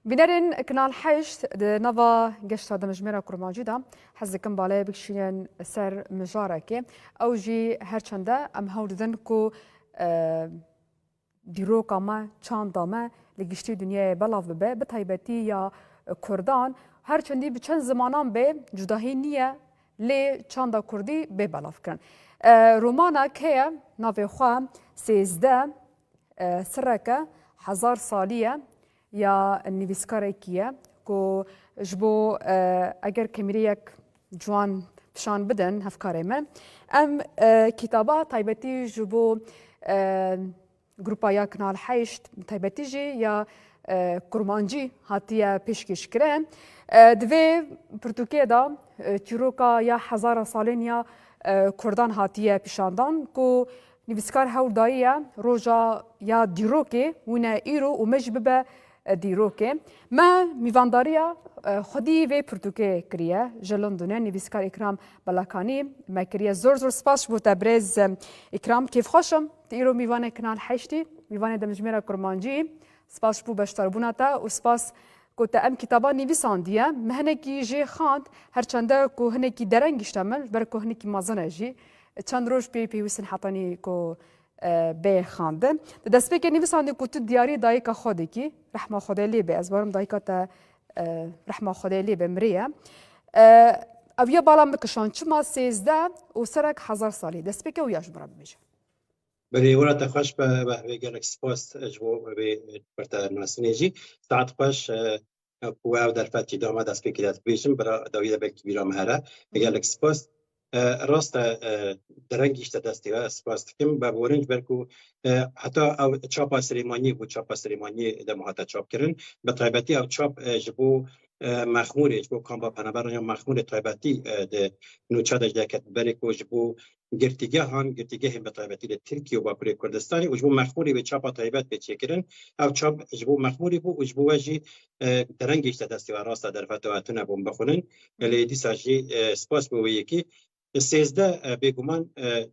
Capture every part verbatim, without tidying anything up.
Bînerên Kanal heşt, di nava geşta demjimêra kurmancî de hez dikim balê bikişînin ser mijarekê. Ew jî her çende em hewl didin ku, e, dîroka me, çanda me li giştî dinyayê belav bibe, bi taybetî ya Kurdan. Her çendî bi çend zimanan bê, cudahî niye, lê çanda kurdî bê belavkirin. E, romana kê ye? Navê xwe sêzdeh, e, sirreke hezar salî ye ya nivîskarekî ye ku ji bo, e, eger kemîreyek ciwan pişan bidin hevkarê me, em, e, kitaba taybetî ji bo, e, grupa ya Kanal heşt, taybetî jî ya, e, kurmancî hatiye pêşkêşkirin. E, di vê pirtûkê de, e, çîroka ya hezara salên ya, e, kurdan hatiye pîşandan ku nivîskar hewl dayiye roja ya dîrokê wine îro û me jî bibe, e, dîrokê. Me mîvandariya, e, xwedî vê pirtûkê kiriye ji Londonê, nivîskar Îkram Belakanî me kiriye. Zor zor spas ji bo te birêz, e, Îkram. Kêfxweş im tu îro mîvanê Kanal heştî, mîvanê demjimêra kurmancî. Spas ji bo beşdarbûna te û spas ku te em kitaba nivîsandiye. Me hinekî jê xwend, her çende ku hinekî dereng gişte min, ji ber ku hinekî mezin e jî. Çend roj pê pêwîst in hetanî ku, e, bê xwendin. Di destpêkê nivîsandî ku tu diyarî dayika xwe dikî, rehma Xwedê lê be, ez barim dayika te, e, rehma Xwedê lê be, miriye. E, ev ya bala min kişand, çima sêzdeh û serek hezar salî? Destpêkê ew ya ji min re bibêje. Belê, wela te xweş be, Behbê, gelek spas ji bo vê pirte nasînê jî. Saet xweş, e, ku ev derfet jî da me destpêkê de dibêjim, bira dawî de belkî bîra me here. Gelek spas. E, rast e, e, dereng gişte destê we, ez spas dikim. Be borin ji ber ku, e, heta ew çapa Silêmaniyê bû, çapa Silêmaniyê dema hate çapkirin. Bi taybetî ew çap, e, ji bo, e, Mexmûrê, ji bo kamba penaberan ya Mexmûrê taybetî, e, di nûça de jî derket. Berê ku ji bo girtîgehan, girtîgehên bi taybetî li Tirkiye û Bakurê Kurdistanê û ji bo Mexmûrê wê çapa taybet bê çêkirin. Ew çap ji bo Mexmûrê bû û ji bo we jî, e, dereng gihişte destê we, rasta derfeta we tune bûn bixwînin. Lê dîsa jî, e, spas bo wê yekê. Sêzdeh, e, bêguman, e,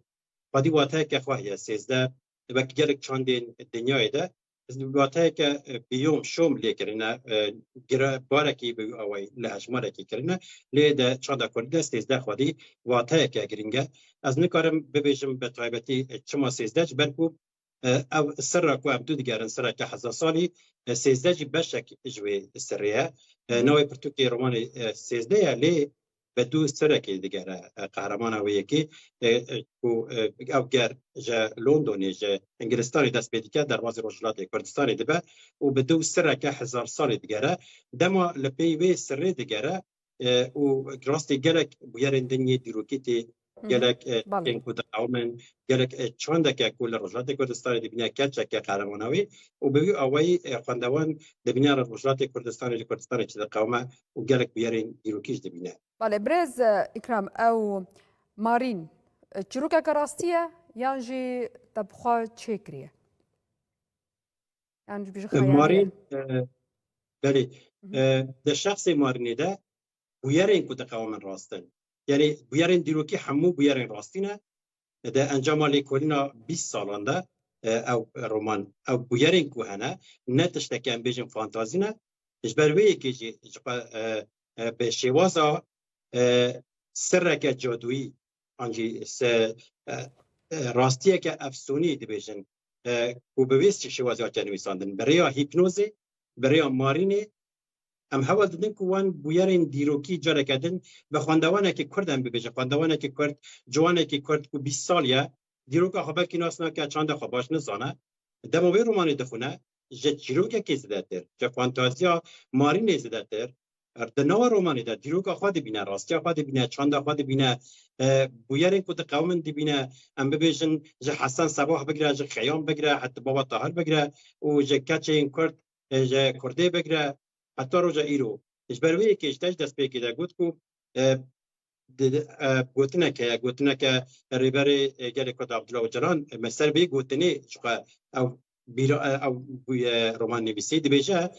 xwedî wateyeke xwe heye. Sêzdeh, wek gelek çandên dinyayê de, wateyeke, e, biyom, şom lê kirine, e, gire-, barekî bi wî awayî li hejmarekî kirine, lê de çanda kurdî de sêzdeh xwedî wateyeke girîng e. Ez nikarim bibêjim bi taybetî, e, çima sêzdeh, ji ber ku, e, ev sirra ku em du digerin, sirreke hezar salî, e, sêzdeh jî beşek ji wê sirrê ye. E, navê pirtûkê romanê, e, sêzdeh ye, lê bi du sirekê digere, e, qehremana wê yekê, e, e, ku, e, ew ger ji Londonê, ji Îngilistanê dest pê dike, derbazî Rojhilatê Kurdistanê dibe û bi du sireke hezar salê digere. Dema li pey wê sirrê digere, e, û rastî gelek bûyerên din yê dîrokî tê, gelek, e, tiştên ku diqewimin, gelek, e, çandeke ku li Rojhilatê Kurdistanê dibîne, keçeke qehremana wê û bi wî awayî, e, xwendevan dibîne Rojhilatê Kurdistanê, li Kurdistanê çi diqewime û gelek bûyerên dîrokî jî dibîne. Belê, birêz, e, Îkram, ew Marîn, e, çîrokeke rastî ye yan jî te bi xwe çêkiriye? Yan jî bêje xeyalî ye? Marîn, e, belê, e, di şexsê Marînê de bûyerên ku diqewimin rast in. Yanî bûyerên dîrokî hemû bûyerên rastî ne. Di encama lêkolîna bîst salan de, e, ew roman, ew bûyerên ku hene, ne tişteke em bêjin fantazî ne. Ji ber wê yekê jî ji xwe, e, e, bi şêwaza, e, sirreke cadûyî an jî se-, e, e, rastiyeke efsûnî dibêjin, e, ku bi wê şêwazê hatiye nivîsandin. Bi rêya hîpnozê, bi rêya Marînê, em hewl didin ku wan bûyerên dîrokî careke din bi xwendevanekî Kurd em bibêjin. Xwendevanekî Kurd, ciwanekî Kurd ku bîst sal ye, dîroka xwe belkî nas nake, çanda xwe baş nizane. Dema wê romanê dixwine, ji çîrokekê zêdetir, ji fantaziya Marînê zêdetir, di nava romanê de dîroka xwe dibîne, rastiya xwe dibîne, çanda xwe dibîne, e, bûyerên ku diqewimin dibîne, em bibêjin ji Hesen Sebah bigire, ji Xeyam bigire, heta Baba Tahir bigire û ji keçeyên Kurd, e, ji Kurdê bigire, heta roja îro. Ji ber wê yekê ji te ji destpêkê de got ku, e, di, di, e, gotinek heye, gotineke Rêberê, e, Gelê Kurd Abdullah Ocalan, e, me ser vê gotinê ji xwe ew bîra, e, ew, e, romannivîsî dibêje,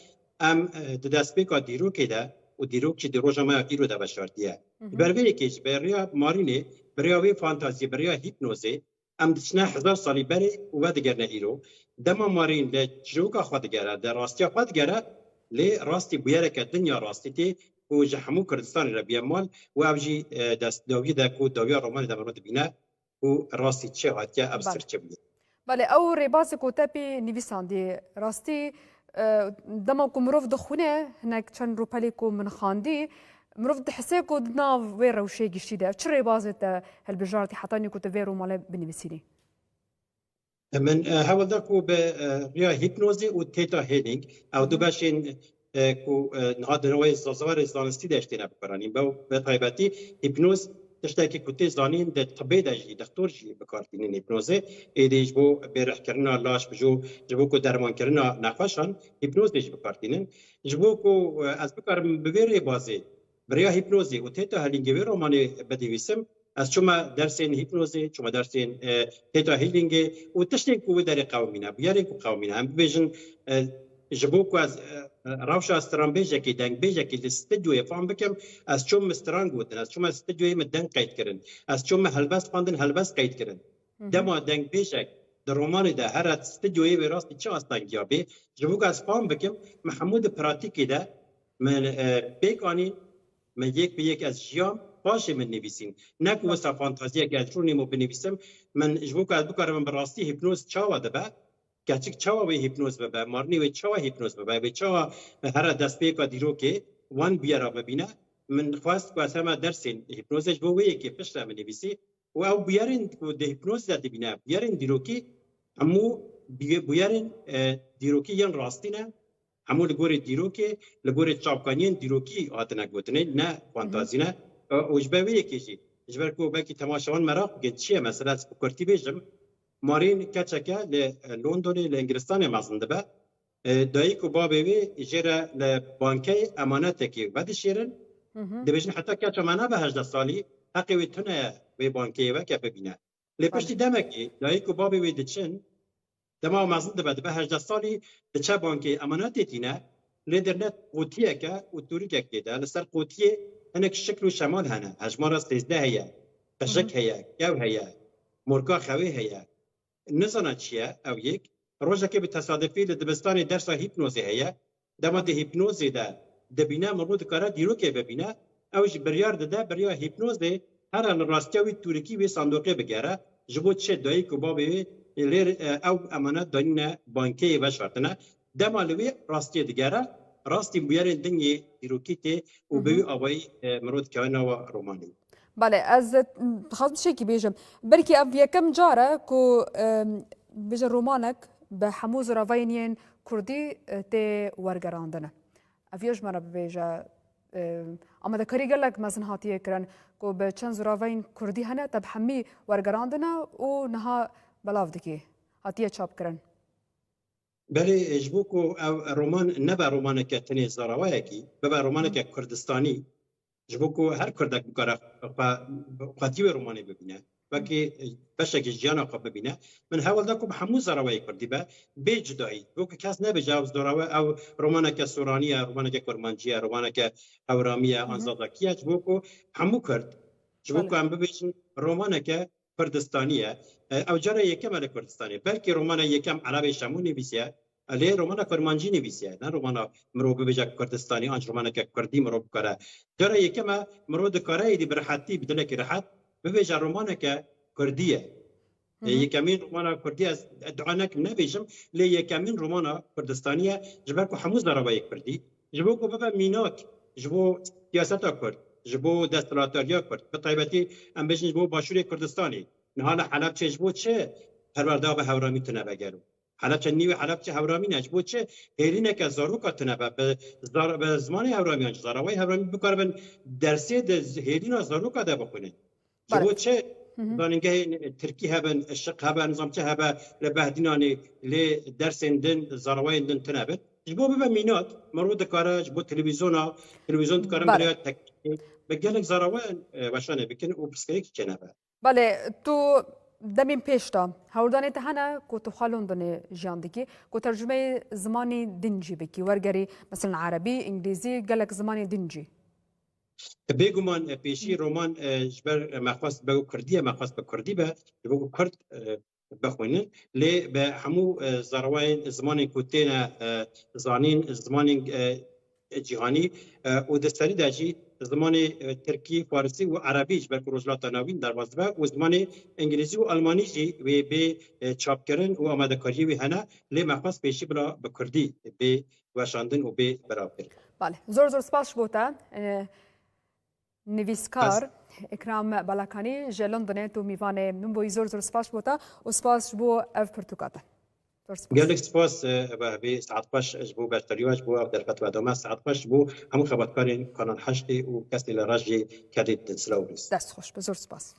em, e, di destpêka dîrokê de û dîrok jî di roja me ya îro de veşartiye. Ji ber vê yekê jî bi rêya Marînê, bi rêya wê fantaziyê, bi rêya hîpnozê, em diçine hezar salî berê û vedigerine îro. Dema Marîn li çîroka xwe digere, di rastiya xwe digere, Lê rastî bûyereke din ya rastî tê ku ji hemû Kurdistanê re bûye mal û ev jî, e, dest dawiyê de ku dawiya romanê de mirov dibîne ku rastî çi hatiye, ev Belê. sir çi bûye. Belê, ew rêbazê ku te pê nivîsandî, rastî, e, dema ku mirov dixwîne, hinek çend rûpelê ku min xwendî, mirov dihise ku di nav wê rewşê giştî de. Ev çi rêbazê te hilbijartî hetanî ku tu vê romanê binivîsînî? Min, e, hewl da ku bi, e, riya hîpnozê û theta healing, ew du Hı hı. beşên, e, ku, e, niha di rewayê za-, zarê zanistî de ji têne bikaranîn. Be, bi taybetî hîpnoz tiştekî ku tê zanîn di tibê de jî, dixtor jî bi kar tînin hîpnozê. Êdî ji bo bêrihkirina laş, bi jo, ji bo ku dermankirina nexweşan hîpnozê jî bi kar tînin. Ji bo ku, e, ez bikarim bi vê rêbazê, bi riya hîpnozê û theta healingê wê romanê binivîsim, ez çûme dersên hîpnozê, çûme dersên, e, theta healingê û tiştên ku wê derê qewimîne, bûyerên ku qewimîne. Em bibêjin, e, ji bo ku ez, e, e, rewşa stranbêjekê, dengbêjekê li stûdyoyê fam bikim, ez çûm min stran gotin, ez çûme stûdyoyê min deng qeyd kirin, ez çûm min helbest xwendin, helbest qeyd kirin. Hı hı. Dema dengbêjek di romanê de here stûdyoyê wê rastî çi astengiya bê, ji bo ku ez fam bikim, min hemû di pratîkê de min, e, pêk anîn, min yek bi yek ez jiyam, paşê min nivîsîn. Ne ku Baş. wisa fantaziyek ez rûnêm û binivîsim, min ji bo ku ez bikarim min bi rastî hîpnoz çawa dibe, keçik çawa wê hîpnoz bibe, marinê wê çawa hîpnoz bibe, wê çawa here destpêka dîrokê wan bûyera bibîne. Min xwest ku ez hema dersên hîpnozê ji bo wê yekê piştre min nivîsî û ew bûyerên ku di hîpnozê de dibîne, bûyerên dîrokî, hemû bûye-, bûyerên, e, dîrokî yên rastî ne. Hemû li gorî dîrokê, li gorî çavkaniyên dîrokî hatine gotinê, ne Hı hı. fantazî ne. E, û ji ber wê yekê jî, ji ber ku belkî temaşevan meraq bikin, çi ye mesela, ez bi kurtî bêjim, marîn keçeke li, e, Londonê, li Îngilistanê mezin dibe. E, dayik û babê wê jê re li bankeyê emanetekê vedişêrin. Hı hı. Dibêjin, heta keça me nebe hejdeh salî, heqê wê tune ye wê bankeyê weke bibîne. Lê Belê. piştî demekê dayik û babê wê diçin, dema mezin dibe, dibe hejdeh salî, diçe bankê emanetê tîne, lê dernet qotiyeke û tûrikek tê de. Li ser qotiyê hinek şikl û şemal hene. Hejmara sêzdeh heye, qijik Hı hı. heye, kew heye, morka xewê heye. Nizana çi ye ew yek. Rojekê bi tesadifî li dibistanê dersa hîpnozê heye. Dema di hîpnozê de dibîne, mirov dikare dîrokê bibîne. Ew jî biryar dide, bi riya hîpnozê here li rastiya wî tûrikî wê sandoqê bigere. Ji bo çi dayik û babê wê lê, e, ew emanet danîne bankeyê veşartine. Dema li wê rastiyê digere, rastî bûyerên din yê dîrokî tê û Hı bi hı. wî awayî, e, mirov dikeve nava romanê. Belê, ez, e, dixwazim tiştekî bêjim. Belkî ev yekem car e ku, e, bêje romanek bi hemû ziravayên yên kurdî, e, tê wergerandin. Ev ya ji me re bibêje, e, amadekarî gelek mezin hatiye kirin ku bi çend ziravayên kurdî hene, te bi hemî wergerandine û niha belav dikî. Hatiye çapkirin. Belê, ji bo ku ew roman nebe romaneke tenê zarawayekî, bibe romaneke Hı. kurdistanî, ji bo ku her kurdek bikare xwe, xwedî wê romanê bibîne, wekî beşekî jiyana xwe bibîne, min hewl da ku bi hemû zarawayê kurdî be, bê cudayî. Ji bo ku kes nebêje ew zarawe, ew romaneke soranî ye, romaneke kurmancî ye, romaneke hewramî ye, Hı hı. an zazakî ye, ji bo ku hemû kurd, ji bo Belê. ku em bibêjin romaneke Kurdistanî ye. E, ew cara yekem e li Kurdistanê. Belkî romana yekem Erebê Şemû nivîsiye, e, lê romana Kurmancî nivîsiye. Ne romana mirov bibêje Kurdistanî, an jî romaneke Kurdî mirov bikare. Cara yekem e, mirov dikare êdî bi rehetî, bi dilekî rehet, bibêje romaneke Kurdî ye. Hı E, hı. yekemîn romana Kurdî, ez dua nekim nebêjim, lê yekemîn romana Kurdistanî ye, ji ber ku hemû zarawayê Kurdî, ji bo ku bibe mînak, ji bo siyaseta Kurd, ji bo desthilatdariya Kurd, bi taybetî em bêjin ji bo Başûrê Kurdistanê. Niha li Helebçê ji bo çi perwerda bi hewramî tune be gelo? Helebçe nî wê Helebçe hewramî ne, ji bo çi hêlîneke zaroka tune be, bi zar-, bi zimanê hewramî yan jî zarawayê hewramî bikaribin dersê di z-, hêlîna zaroka de bixwînin? Ji Belê. bo çi Hı hı. zanîngehên tirkî hebin, şiq hebe, nizam çi hebe li Behdînanê, lê dersên din, zarawayên din tune bin? Ji bo bibe mînak, mirov dikare ji bo televîzyona, televîzyon dikarin Belê. bi rêya teknîkê, bi gelek zarawayan, e, weşanê bikin û pirsgirêkî çênebe. Belê, tu demên pêş de hewldanê te hene ku tu xwe Londonê jiyan dikî, ku tercumeyê zimanê din jî bikî, wergerî, mesela erebî, îngilîzî, gelek zimanê din jî. Bêguman, e, pêşî Hı. roman, e, ji ber, e, me xwest be ku kurdî ye, me xwest bi kurdî be, ji bo ku kurd, e, bixwînin. Lê bi hemû, e, zarewayên zimanên ku têne, e, zanîn, zimanên, e, cîhanî, e, û di serî de jî zimanê, e, tirkî, farisî û erebî ji ber ku Rojhilata Navîn derbas dibe û zimanê îngilîzî û almanî jî wê bê, e, çapkirin û amadekariyê wê hene, lê me xwest pêşî bila bi kurdî bê weşandin û bê belavkirin. Belê, zor zor spas ji bo te. E, nivîskar Îkram Balakanî ji Londonê tu mîvanê min bûyî. Zor zor spas ji bo te û spas ji bo ev pirtûka te. Zor spas. Gelek spas, e, be, be, saet xweş ji bo beşdariya, ji bo ev derfet we dame, saet xweş ji bo hemû xebatkarên Kanal Heştê û kesê li rejê kedê din. Silav û rêz. Dest xweş be, zor spas.